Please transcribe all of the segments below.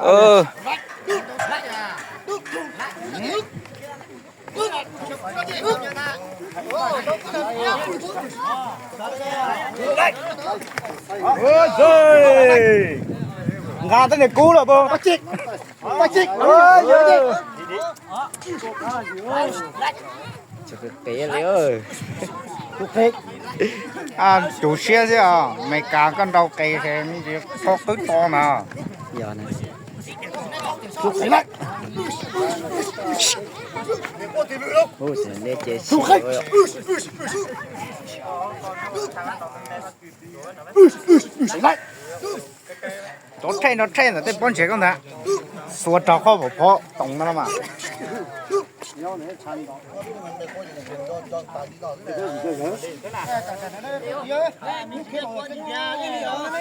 Ơ. Nqa tej niag kub lawm pab. Qis li. Cus siab xwb os, Amelikas koj nrau qis es tsis txhob qwb to mas. Rov rhej, rov rhej ntawm tej pob ntseg koj ntag. Xuas rau qhov pom phob toom no los mas.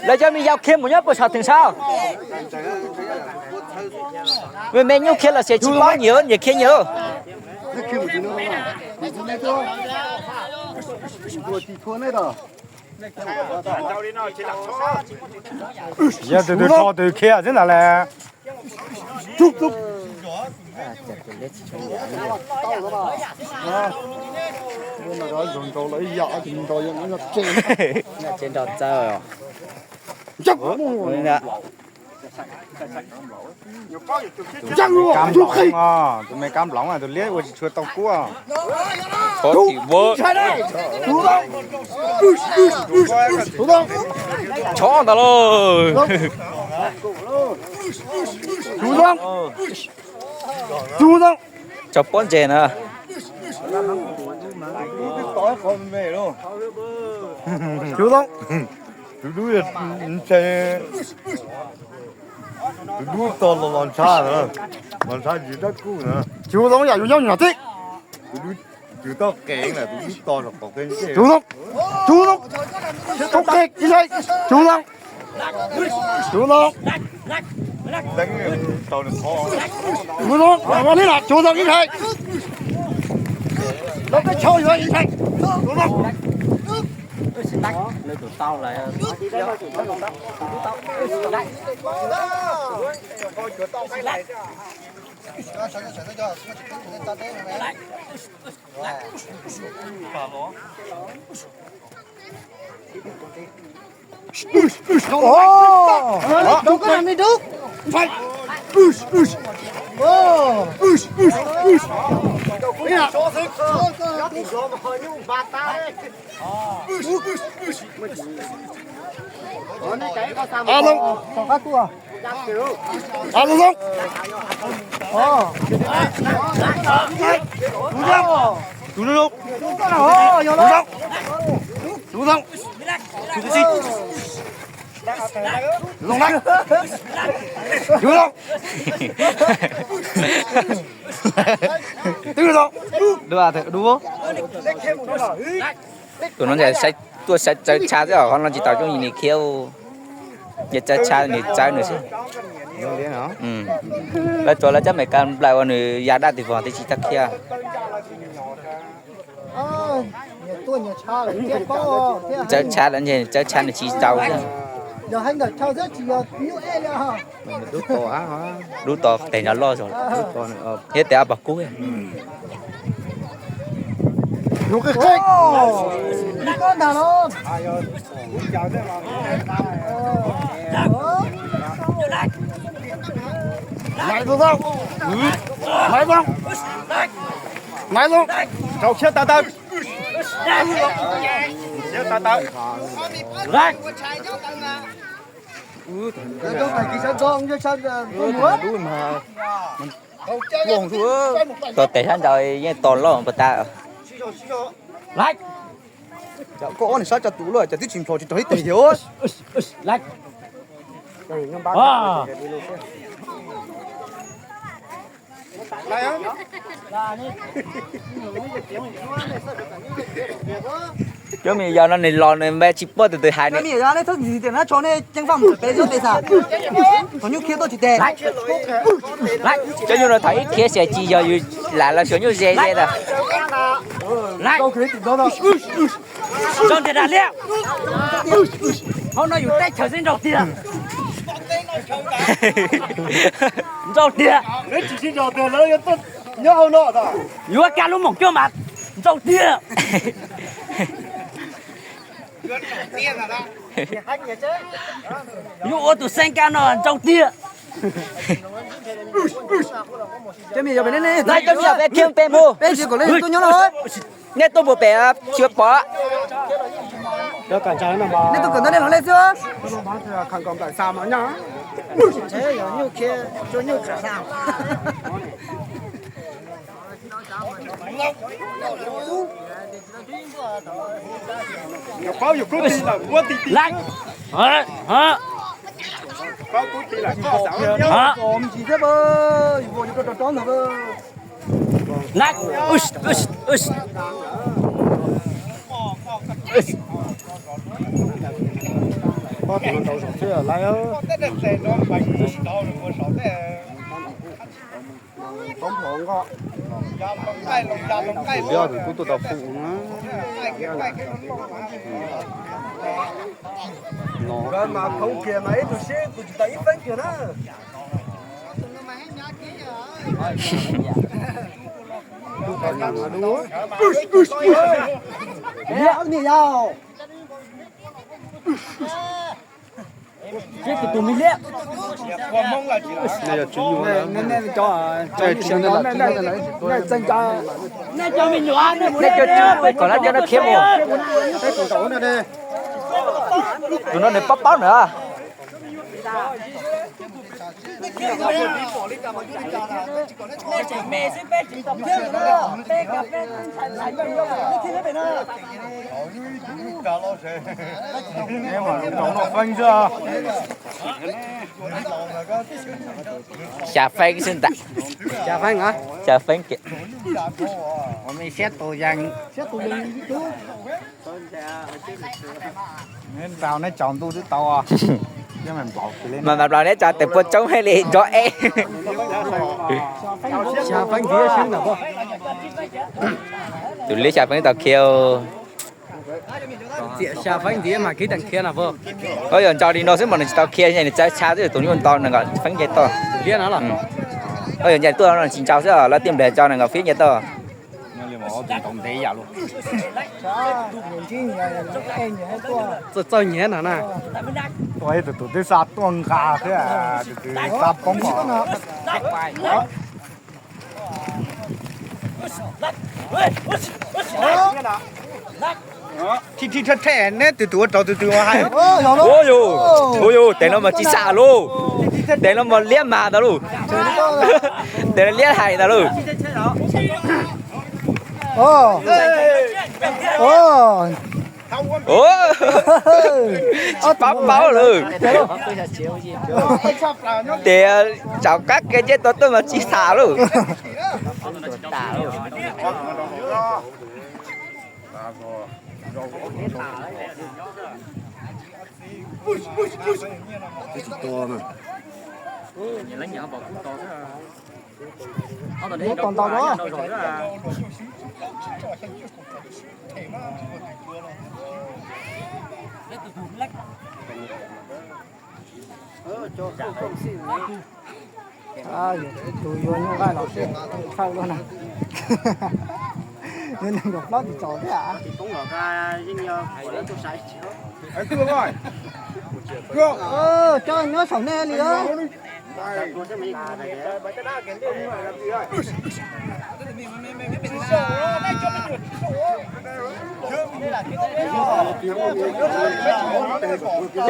Lawv cov me yau khiav mus nyob puag saum theem saud. Me me nyuj khiav los xyem tsis paub nyias, nyias khiav nyias. Yog tus twg tso tus khiav xwb ntag las. Tsev nrau txawj. Tus me kab nploov, tus liab ua tsis tshua tau kub. Chob ntag lauj. Tso pob ntseg na. Tus dub, tus dub, tus dub tog los los ntshav, los ntshav tsis dab kuj na. Tus dub yam yus nyob nyuam tib. Tus dub, tus toj qev na, tus dub tog los qhov qev ntsej. Tus dub, tus dub, tus qev ib tshais, tus dub, tus dub, tus dub, tus dub, tus dub ib tshais. Lawv peb chaw yuav ib tshais. Tus no tuaj saib tsawb tsha xwb os, qhov no tsis tau coob, nws khiav, ces tsawb tsha nws tsawb nws xwb. Lawv tsuas lawv cov Amelikas nplawm uas nws ya dab twg vog twb tsis tau khiav. Tsawb tsha lawm ntshe tsawb tsha nws tsis tau xwb. Dub to tes nyob loj zog thiab tes ob pog kub. Rau siab tawv tawv. Siab tawv tawv. Tos tes sab nraud yeej tos loj puas tas. Koj ob niag sab tsa tus loj cas twb tsis nplhos tsis raug ib teg thiab. Cov me yau no nws los nws npe tsis paub tus twg hais nws. Cov nyuj no thaum ib khiav xyem tsis yog yus lam los xyov nyuj ze ze ntag. Hauv no yus teb chaws xwb nraug tiag. Ntsauj tiag. Yuav kaj lub moom coj mas ntsauj tiag. Yuav ua tus xeeb kab no ntsauj tiag. Nej tuaj mus pem xyuas pom. Nej tuaj kawm ntawv nej los lej xwb. Tus liab tus kub tuaj tau fu na. Nkawd mas khoov kiag mas ib tug sib tus tsis tau ib feeb kiag na. Liab ni yau. Tus me liab. Nej cov me nyuam, nej cov kom lab cov no khiav mus. Tus no nws paub paub na. Xya feeb xwb ntag. Xya feeb kiag. Mas mam plaws neb tso tes puab tsoob hais li nrov eb. Tus liab xya feeb tau khiav. Ua yog nco li no xwb mas nws tsis tau khiav, nws txawv tsha twb tus nyuj nto nees nkaum feeb nce toj. Ua yog ncaim tuaj no tsis nco xwb, lawv tiaj npliag tso nees nkaum feeb nce toj. Txawj nyiav no na. Tus tus twb xa tuaj nqa xwb, tus twb xa poob. Thib thib theb theb neb tus tus ua rau tus tus ua hais. Ua yus, ua yus, tes no mas tsis xam lauj. Tes no mas liab mas ntag lauj. Tes no liab hais ntag lauj. Tsis paub paub lawm. Tes tsaus kab kiag ntsej tua tuaj mas tsis xam lauj. Neb tos ntau los. Tus yuav nyuj nqaij los xwb, txhawj luaj na. Yuav nees nkaum plaub tis tsaus thiab. Coj nyob saum nej li. Cov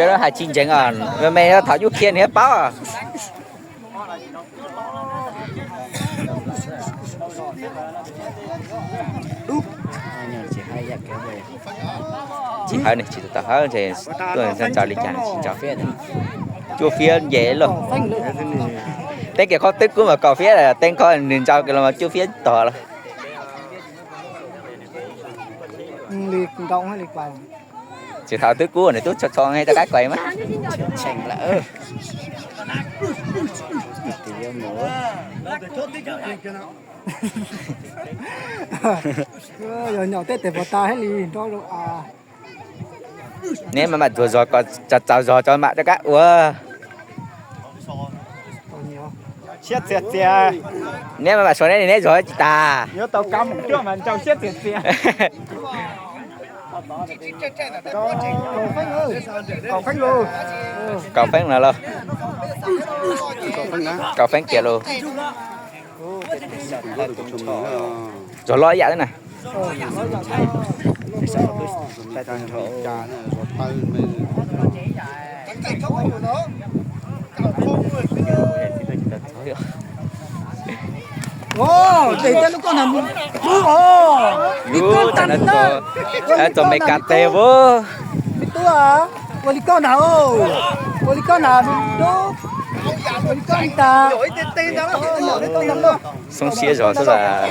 no hais tsis ntseeg os, me me thaum yus khiav nws paub. Tsis hawb ne, tsis tau hawb ntshe tuaj nco li cas tsis nco. Cuaj fiab nce lauj. Teeb kiag qhov twb kub mas kaum fiab, teeb qhov nws nco kiag los mas cuaj fiab tog lauj. Tsis thaum twb kub nws twb tso tso rov qab kuais mas. Yog nyom tej tes puas tas thiaj li nrov zoo as. Neb mam mam txuas zog kom txaus zog tso mam rov qab ua. Siab txias txias. Neb mas mam suav neb, neb zog tsis tas. Yuav tau kab mus cuaj mas ntsau siab txias txias. Kaum feeb no los? Kaum feeb kiag los? Zog loj ib yam na. Ua, tes tej lub koj na, ub, ua li koj tas na, txom me kas tes ua. Me tub, ua li koj na, ua li koj na, me tub, ua li koj tas. Xoob siab zog xwb las.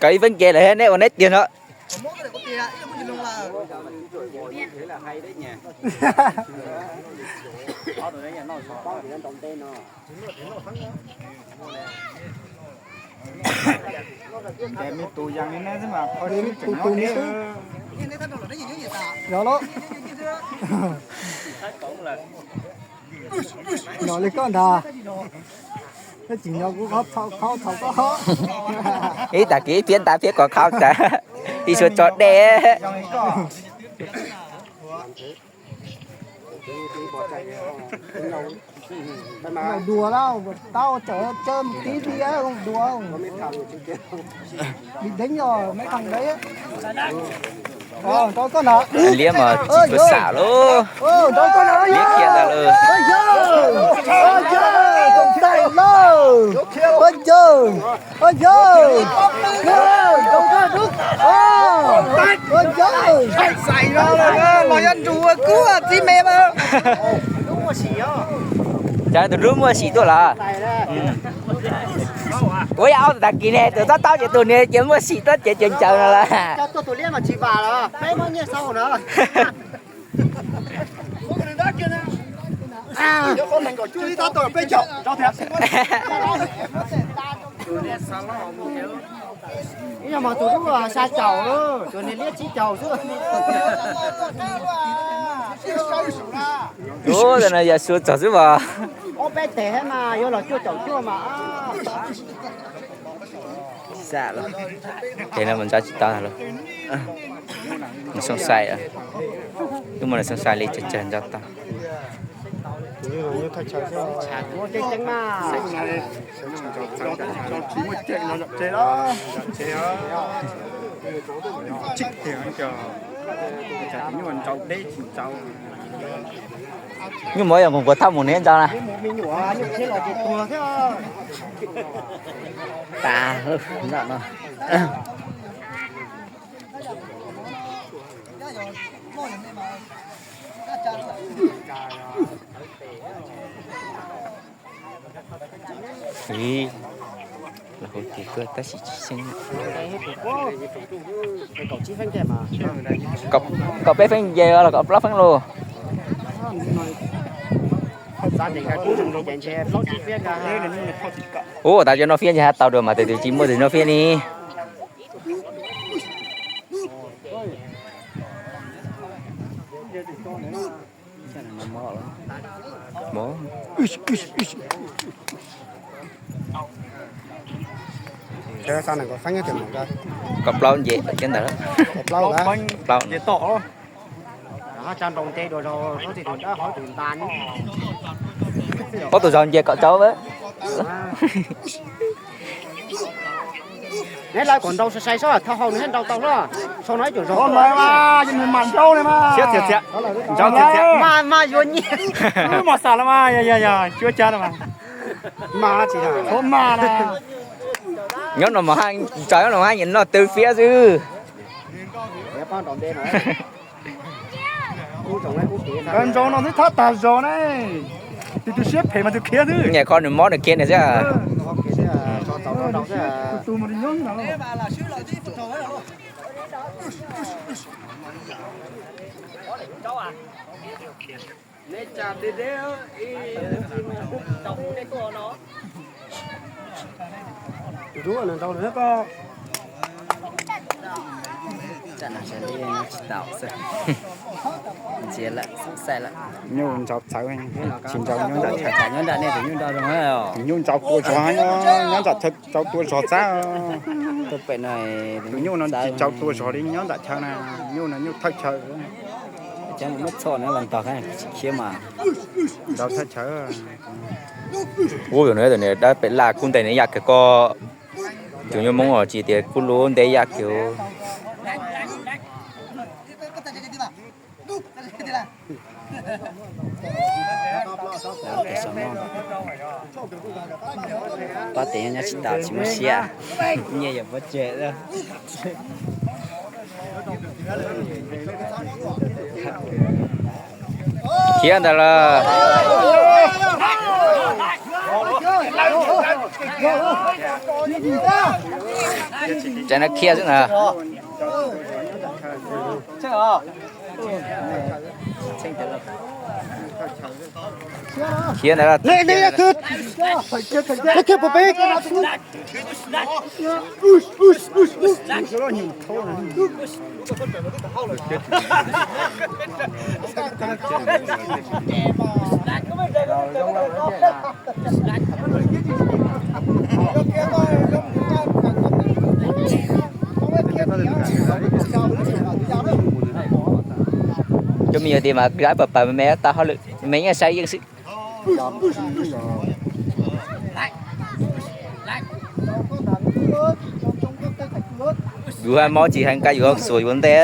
Koj ib feeb nce lawm neb ua neb tiag no. Yog li koj ntag. Tab sis yog kuv qhov txhaum, qhov txhaum koj. Ib tag kis ib phiab ntab phiab kos khau tas, ib suav tso dej. Đùa đâu, tao chở chơi một tí đi á, đùa. Bị đánh rồi mấy thằng đấy á. Ơ, cho con hả? Liab mas tsis tshua xam lauj. Ơ, cho con hả? Liab kiag ntag lauj. Ơ, giời. Ơ, giời, con tay lơ. Ơ, giời. Ơ, giời. Ơ, giời. Ơ, giời. Los yog nrug kub txiv me mas. Cas tus dub muaj sim tuaj los? Ua yam ob tag kis ne tus tob tob ces tus niag ces muaj sim tuaj ces ces ncaws no las. Ib yog mas tus dub xya caum, tus niag liab tsib caum xwb. Ub, no yog suav txog xwb as. Ob peb teg thiab mas yuav los cuaj caum cuaj mas. Xam los, ces no mas ntsa tsis tau los. Nws xoo xais, twb muaj nws xoo xais li tsawg tsawg ntsa tau. Nyuj mov yog nkaus kuv thauj mus niam ntsa na. Tas lawm no. Tab sis tsis xyeeb. Kaum peb feeb nce los kaum plaub feeb lauj. Ub, tas cov no fiab ntshe tau dua mas tus twg tsis muaj tus no fiab ni. Kaum plaub nce thiab ntawd. Plaub. Ob tug zaug nce kaum rau. Neb lawv kom nrau sai sai soj thauj hau nws thiaj nrau tau hlo. Sau no ib cum zog. Mas yuav nyiaj. Mos xas los mas yog yog yog cuab cab no mas. Mas tsis, mas na. Nyob no mas, tso nyob no mas nyiam noj twg fiab xwb. Nkawd nrau no twb thab tag zog ne. Tus tus siab phem mas tus khiav xwb. Nyem kho nws mob nws khiav nws xwb. Tsis tau xwb. Ntsia lawm, xav lawm. Nyuj ntsaus txhawv, tsis ntsaus nyuj nram chaw. Nyob nram nej tus nyuj nrau zoo. Tus nyuj ntsaus tua zog, nyob nram chaw ntsaus tua zog txab. Tus nyuj no tsis ntsaus tua zog li, nyob nram chaw na, nyuj no nyuj thawj chaw. Muab txhoj no los ntog tsis khiav mas. Ntsaus thawj chaw. Ub, yog no dab pem laj kub ntev ne yam kiag koj. Tus nyuj Hmoob os, tsis tias kub lub ntev yam kiag. Pab tias nyob tsis tau tsis muaj siab, nyiaj yuav pov tseg. Khiav ntawd lawm. Tsam no khiav xwb na. Khiav ntawd. Cov me nyuam tias mas dab pam pam me me tau hauj lwm, me yeej saib yeej xwb. Yus haj mob tsis heev, koj yuav xuas yuav ntej.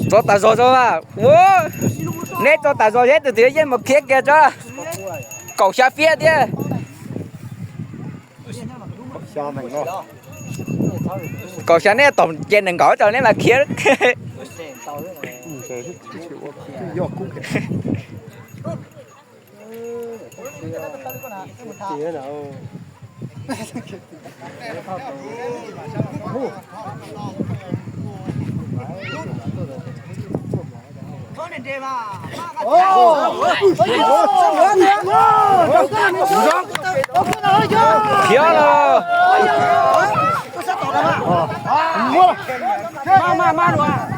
Tso tas zog tso mas. Ua, neb tso tas zog, yeb tus twg yeej mus khiav kiag tso. Kaum xya fiab thiab. Kaum xya neb tom ces nees nkaum tso neb mas khiav. Khiav los.